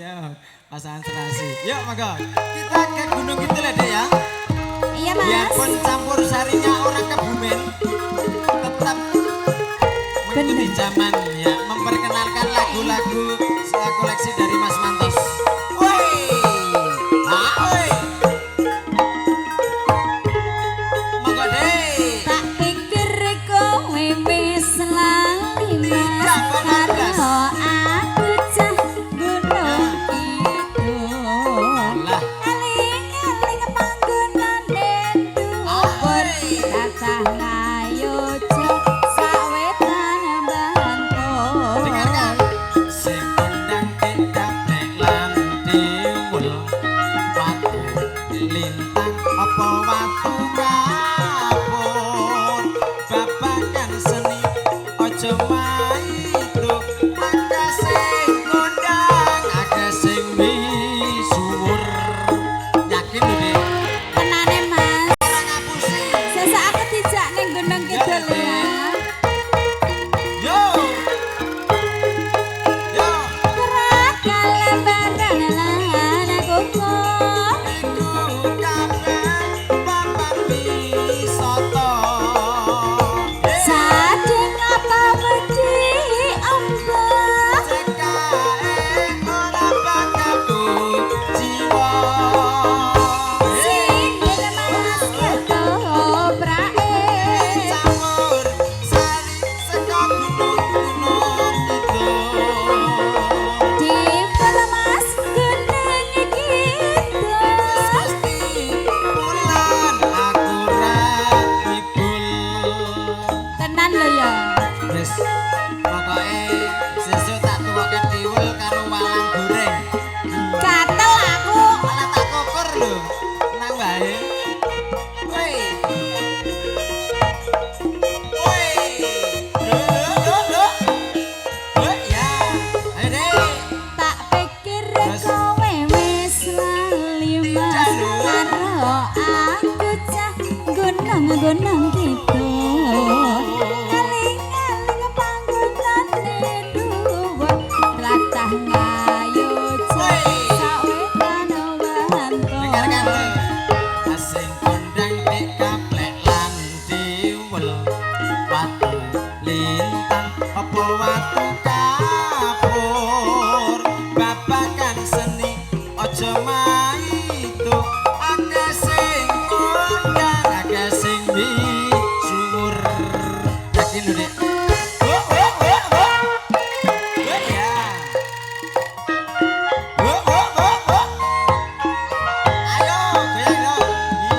Ya, pasangan serasi. Yuk, monggo. Kita ke Gunung Kidul ya, Dek ya. Iya, Mas. Biarpun campur sarinya orang Kebumen, tetap mengikuti zaman ya, memperkenalkan lagu-lagu koleksi dari Mas Mantos. Woi. Ah, woi. Monggo, Dek. Tak pikir kowe wis lali, Mas. Tidak, Pak Margas. Karo aku cah Gunung Kidul. Lah. Eling-eling panggonane dhuwur. Tatah ngayoja sawetan Bantul. Dengarkan. Sing kondang gaplek lan tiwul. Watu lintang apa watu kapur. Babagan seni aja maido. Akeh sing kondang, akeh sing misuwur. Yakin lho, Dik? Tenane, Mas. Ora ngapusi. Sesuk aku dijak ning Gunung Kidul ya. Yo. Yo. Krakal barang lan kukuh. Iku kabeh papan wisata. Sading apa wedi ombak. Cekae ora bakal kuciwa. Sing mas ketoprake. Campur sari saka gunung-gunung kidul. Di mas Gunung Kidul. Wis mesti bulan aku ra ngibul. Tenan lho ya. Wis, pokoke sesuk tak tuwoke tiwul karo walang goreng. Gatel aku. Malah tak koker lho. Nang wae. Woi. Woi. Lho lho lho. Lho ya. Ayo, Dek. Tak pikir Terus? kowe wis lali, Mas. Tidak, lho. Karo aku cah gunung-gunung kidul. Eling-eling panggonane dhuwur. Tlatah ngayoja Woi. sawetan Bantul. Dengarkan lho. Sing kondang dik gaplek lan tiwul. Watu lintang apa watu kapur. Babagan seni aja maido. Akeh sing kondang, akeh sing misuwur. Yakin lho, Dek? Oh, oh, oh, oh. Oh, ya. Oh, oh, oh, oh. Ayo, goyang dong.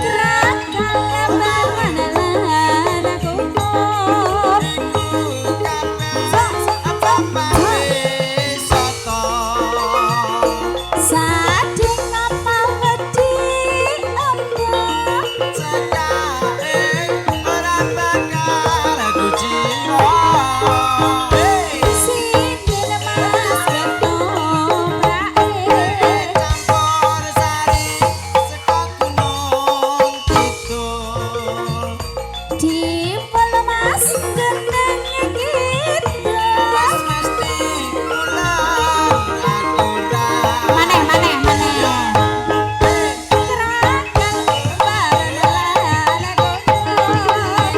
Krakal barang lan kukuh. Iku kabeh papan wisata. Sading apa wedi ombak. Cekake ora bakal kuciwa. Hey. Sindene mas ketoprake. Campur sari saka Gunung Kidul. Di mas Gunung Kidul. Wis mesti mulan aku ra. Maneh maneh maneh. Krakal barang lan kukuh.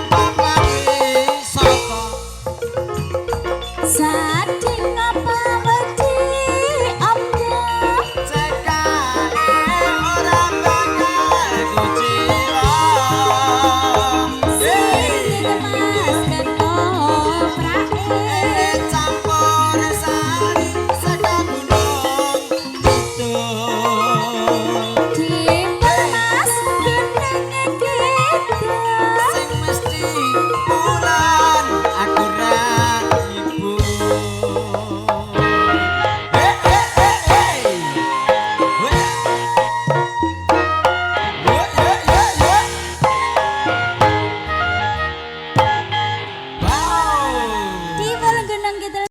Papan wisata. Sading apa wedi ombak. Cekake ora bakal kuciwa. Sindene mas